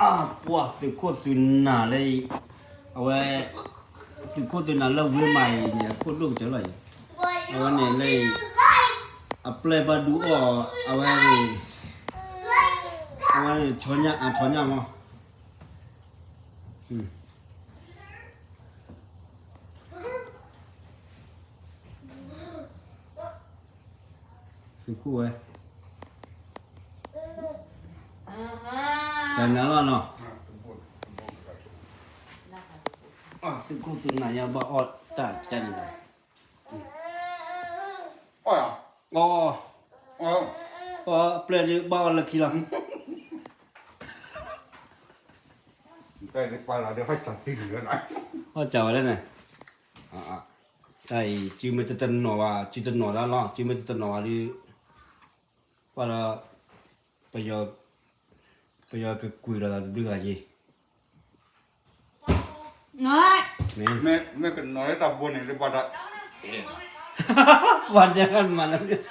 အပှၤသုးခိၣ်သုးနၢ်လၢအံၤ, အဝဲ, သုးခိၣ်သုးနၢ်လၢဝ့မၤအံၤန့ၣ် အခိၣ်ဒိၣ်ကတၢၢ်လီၤအံၤ, အဝဲန့ၣ်လၢအံၤ, အပျဲၢ်ဘၣ်ဒုးအီၣ်, အဝဲ, အဝဲန့ၣ် ဆီညၣ်အါ ဆီညၣ်မီၢ် သုးခိၣ်ဝဲ, တၢ်နၤလီၤနီၤ, သုးခိၣ်သုးနၢ်ယါဘၣ်အီၣ်တၢ်ကန့ၣ်လီၤ, အီၣ်, အီၣ်, အီၣ်ပျဲၢ်ဒုးဘၣ်အီၣ်လၢခံလီၤ, အီၣ်စၢ်ဝဲလၢန့ၣ်, တၢ်အံၤ စုမ့ၢ်တတနီၤဘၣ် စုတနီၤဒၣ်လီၤ စုမ့ၢ်တတနီၤဘၣ်ဒုး, ပှၤဒီး, ပယီၤကကွံာ်လီၤသးတဘျုးဂၤယ့ၤ, မ့ၢ်ကနီၤလၢတၢ်ဘိန့ၣ်လၢပှၤဒီး, ပှၤဒဲးမၤလၢ,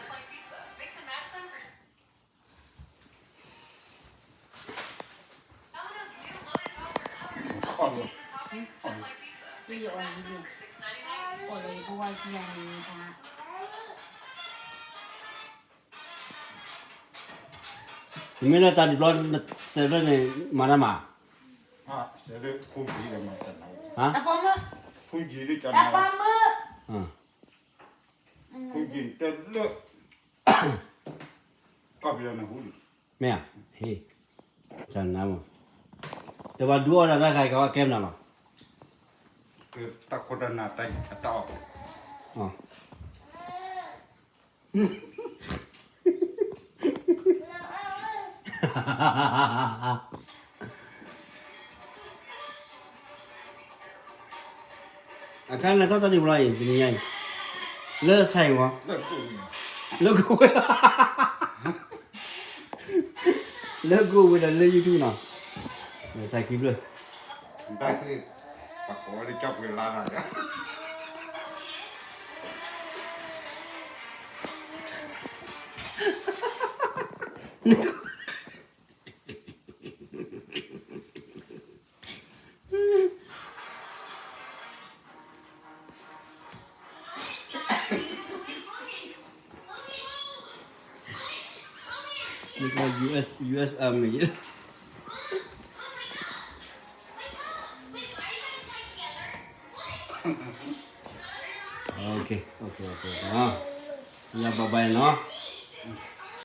နမ့ၢ်လၢတၢ်ဒုးဘျီ စဲးဖျၢၣ်န့ၣ် မၤတၢ်မၤ, မ့ၢ်ဧါ, ဟ့ၣ်, တၢ်နါမး, တဘၣ်ဒုးအီၣ်တၢ်တၢ်ခါအံၤ ကဘၣ်ကဲမနုၤလီၤ, တၢ်ခိၣ်တၢ်နၢ်တၢ်အံၤအတၢ်အီၣ် အခါနၤထီၣ်တၢ်ဒုးဘျီအံၤ တနံၤညါအံၤ, လၢစဲးဝဲ, လၢကိးဝဲ, လၢကိးဝဲဒီးလၢ YouTube နီၤ, စဲးခံဖျၢၣ် ပကိးဝဲလၢကၠီၣ်ပှ့ၤလါတၢ် US, US Army. Okay, okay, okay. ယဘၣ်ဘၣ်နီၤ.